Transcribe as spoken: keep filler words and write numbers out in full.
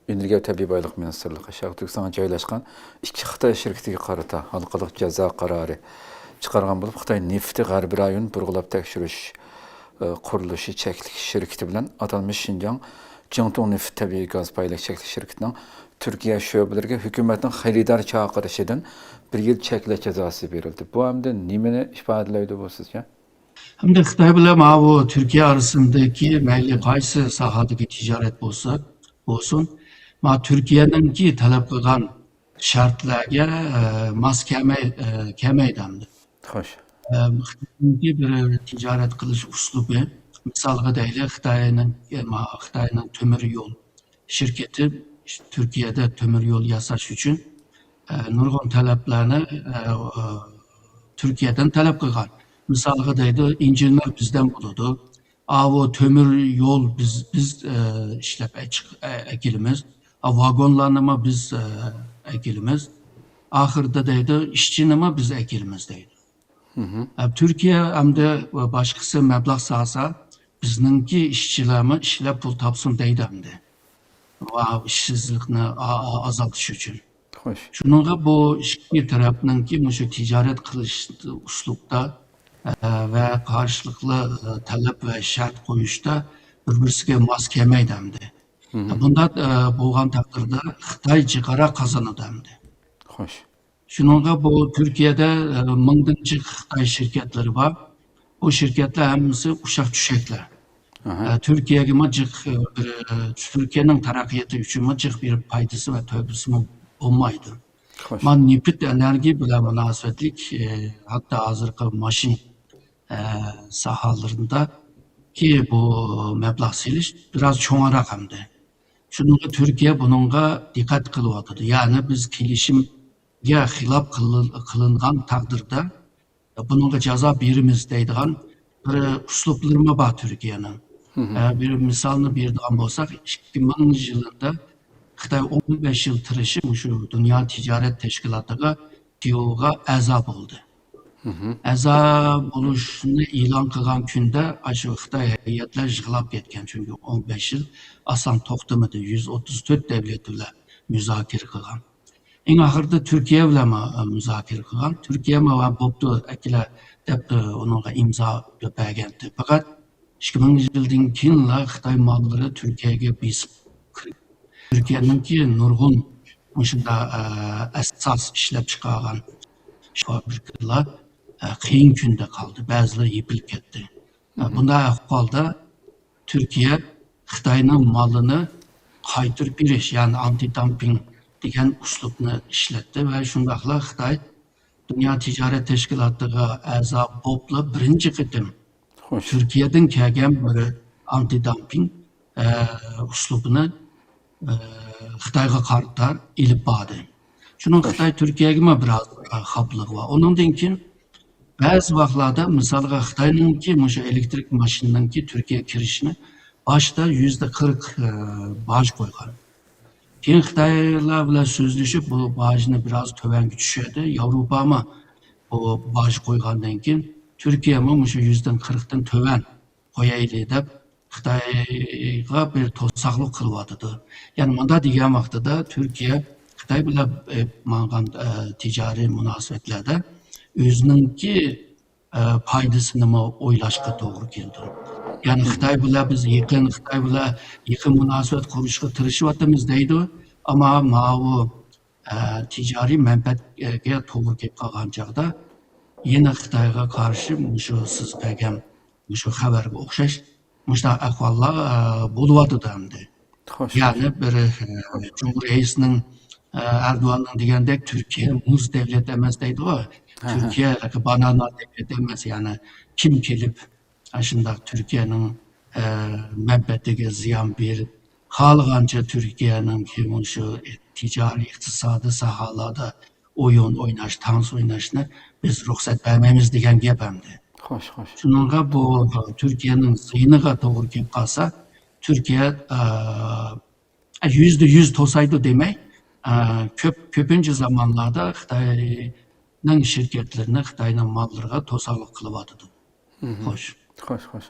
ئېنېرگىيە ۋە تەبىئىي بايلىق مىنىستىرلىقى شەرقىي تۈركىستانغا جايلاشقان ئىككى خىتاي شىركىتىگە قارىتا ھالقىلىق جازا قارارى چىقارغان بولۇپ، خىتاي نېفىتى غەربىي رايون بۇرغىلاپ تەكشۈرۈش، ئى، قۇرۇلۇشى چەكلىك شىركىتى بىلەن ئاتالمىش شىنجاڭ جىڭتۇڭ نېفىت تەبىئىي گاز پايلىق چەكلىك شىركىتىنىڭ تۈركىيە شۆبىلىرىگە ھۆكۈمەتنىڭ خېرىدار چاقىرىشىدىن بىر يىل چەكلەش جازاسى بېرىلدى. بۇ ئەمدى نېمىنى ئىپادىلەيدۇ بۇ سىزچە؟ ئەمدى خىتاي بىلەن ماۋۇ تۈركىيە ئارىسىدىكى مەيلى قايسى ساھەدىكى تىجارەت بولسا بولسۇن، ما تۈركىيەنىڭكى تەلەپ قىلغان شەرتلەرگە، ئە، ماس كەلمەي-، ئە، كەلمەيدۇ ئەمدى. خوش. ئە، خىتاينىڭكى بىر تىجارەت قىلىش ئۇسلۇبى، مىسالغا دەيلى، خىتاينىڭ، ئە، ما-، خىتاينىڭ تۆمۈر يول شىركىتى تۈركىيەدە تۆمۈر يول ياساش ئۈچۈن، ئە، نۇرغۇن تەلەپلەرنى، ئە، ئە، تۈركىيەدىن تەلەپ قىلغان. مىسالغا دەيدۇ، ئىنژېنېر بىزدىن بولىدۇ. ئاۋۇ تۆمۈر يول بىز، بىز، ئە، ئىشلەپ ئەچىق-، ئە-، ئەكېلىمىز. ئا، ۋاگونلارنىمۇ بىز، ئە، ئەكېلىمىز. ئاخىرىدا دەيدۇ، ئىشچىنىمۇ بىز ئەكېلىمىز دەيدۇ. ئە، تۈركىيە ئەمدى باشقىسى مەبلەغ سالسا، بىزنىڭكى ئىشچىلارمۇ ئىشلەپ پۇل تاپسۇن دەيدۇ ئەمدى. ۋە ئىشسىزلىقنى ئا-، ئا-، ئازالتىش ئۈچۈن. خوش. شۇنىڭغا بۇ ئىككى تەرەپنىڭكى مۇشۇ تىجارەت قىلىش ئۇسلۇبتا، ئە، ۋە قارشىلىقلار، ئە، تەلەپ ۋە شەرت قويۇشتا بىر-بىرسىگە ماس كەلمەيدۇ ئەمدى. بۇنداق، ئە، بولغان تەقدىردە خىتاي جىقراق قازىنىدۇ ئەمدى. خوش. شۇنىڭغا بۇ تۈركىيەدە، ئە، مىڭدىن جىق خىتاي شىركەتلىرى بار. بۇ شىركەتلەر ھەممىسى ئۇششاق چۈشەكلەر. ئە، تۈركىيەگىمۇ جىق، ئە، بىر، ئە، تۈركىيەنىڭ تەرەققىياتى ئۈچۈنمۇ جىق بىر پايدىسى ۋە تۆھپىسىمۇ بولمايدۇ. خوش. ما نېفىت ئېنېرگىيە بىلەن مۇناسىۋەتلىك، ئە، ھەتتا ھازىرقى ماشىنا، ئە، ساھەلىرىدىكى بۇ مەبلەغ سېلىش بىراز چوڭراق ئەمدى. شۇنىڭغا تۈركىيە بۇنىڭغا دىققەت قىلىۋاتىدۇ. يەنى بىز كېلىشىمگە خىلاپ قىلىن-، قىلىنغان تەقدىردە بۇنىڭغا جازا بېرىمىز دەيدىغان بىر ئۇسلۇبلىرىمۇ بار تۈركىيەنىڭ. ئە، بىر مىسالنى بېرىدىغان بولساق، ئىككى مىڭىنچى يىلىدا خىتاي ئون بەش يىل تىرىشىپ، مۇشۇ دۇنيا تىجارەت تەشكىلاتىغا، تىيوغا ئەزا بولدى. ئەزا بولۇشنى ئېلان قىلغان كۈندە، ئاشۇ خىتاي ھەيئەتلەر يىغلاپ كەتكەن، چۈنكى ئون بەش يىل ئاسان توختىمىدى، يۈز ئوتتۇز تۆت دەۋلەت بىلەن مۇزاكىرە قىلغان. ئەڭ ئاخىرىدا تۈركىيە بىلەنمۇ، ئە، مۇزاكىرە قىلغان. تۈركىيەمۇ، ۋە بوپتۇ، ئەكېلە دەپ، ئە، ئۇنىڭغا ئىمزا بەرگەنتى. پەقەت ئىككى مىڭىنچى يىلدىن كېيىنلا خىتاي ماللىرى تۈركىيەگە بېسىپ كىرىپ، تۈركىيەنىڭكى نۇرغۇن مۇشۇنداق، ئە، ئەساس ئىشلەپ چىقارغان فابرىكىلار، ئە، قىيىن كۈندە قالدى. بەزىلىرى يېپىلىپ كەتتى. ئە، بۇنداق ئەھۋالدا تۈركىيە خىتاينىڭ مالىنى قايتۇرۇپ بېرىش، يەنى ئانتى دامپىڭ دېگەن ئۇسلۇبنى ئىشلەتتى ۋە شۇنداقلا خىتاي دۇنيا تىجارەت تەشكىلاتىغا ئەزا بولۇپلا بىرىنچى قېتىم خوش. تۈركىيەدىن كەلگەن بىر ئانتى دامپىڭ، ئە، ئۇسلۇبىنى، ئە، خىتايغا قارىتا ئېلىپ باردى. شۇنىڭ خوش. خىتاي تۈركىيەگىمۇ بىراز، ئە، خاپىلىقى بار. ئۇنىڭدىن كېيىن بەزى ۋاقىتلاردا، مىسالغا، خىتاينىڭكى مۇشۇ ئېلېكتىرىك ماشىنىنىڭكى تۈركىيەگە كىرىشىنى باشتا يۈزدە قىرىق، ئە، باج قويغان. كېيىن خىتايلار بىلەن سۆزلىشىپ، بۇ باجنى بىراز تۆۋەنگە چۈشۈردى. ياۋروپامۇ بۇ باج قويغاندىن كېيىن، تۈركىيەمۇ مۇشۇ يۈزدىن قىرىقتىن تۆۋەن قويايلى دەپ، خىتايغا بىر توساقلىق قىلىۋاتىدۇ. يەنى مۇنداق دېگەن ۋاقتىدا، تۈركىيە خىتاي بىلەن، ئە، ماڭغان، ئە، تىجارىي مۇناسىۋەتلەردە ئۆزىنىڭكى، ئە، پايدىسىنىمۇ ئويلاشقا توغرا كېلىدۇ. يەنى خىتاي بىلەن بىز يېقىن، خىتاي بىلەن يېقىن مۇناسىۋەت قۇرۇشقا تىرىشىۋاتىمىز دەيدۇ، ئەمما ماۋۇ ئە، تىجارىي مەنپەئەتكە توغرا كېلىپ قالغان چاغدا، يەنە خىتايغا قارشى مۇشۇ سىز بەرگەن مۇشۇ خەۋەرگە ئوخشاش مۇشۇنداق ئەھۋاللار، ئە، بولۇۋاتىدۇ ئەمدى. خوش. يەنى بىر، ئە، جۇمھۇر رەئىسىنىڭ، ئە، ئەردوغاننىڭ دېگەندەك، تۈركىيە مۇز دەۋلەت ئەمەس دەيدىغۇ. ھە، ھە. تۈركىيە بانانا دەۋلەت ئەمەس، يەنى كىم كېلىپ ئاشۇنداق تۈركىيەنىڭ، ئە، مەنپەئەتىگە زىيان بېرىپ، خالىغانچە تۈركىيەنىڭكى مۇشۇ تىجارىي، ئىقتىسادىي ساھەلەردە ئويۇن ئويناش، تانس ئويناشنى بىز رۇخسەت بەرمەيمىز دېگەن گەپ ئەمدى. خوش، خوش. شۇنىڭغا بۇ تۈركىيەنىڭ زىيىنىغا توغرا كېلىپ قالسا، تۈركىيە، ئە، يۈزدە يۈز توسايدۇ دېمەي، ئە، كۆپ، كۆپىنچە زامانلاردا خىتاينىڭ شىركەتلىرىنى، خىتاينىڭ ماللىرىغا توساقلىق قىلىۋاتىدۇ. خوش. خوش، خوش.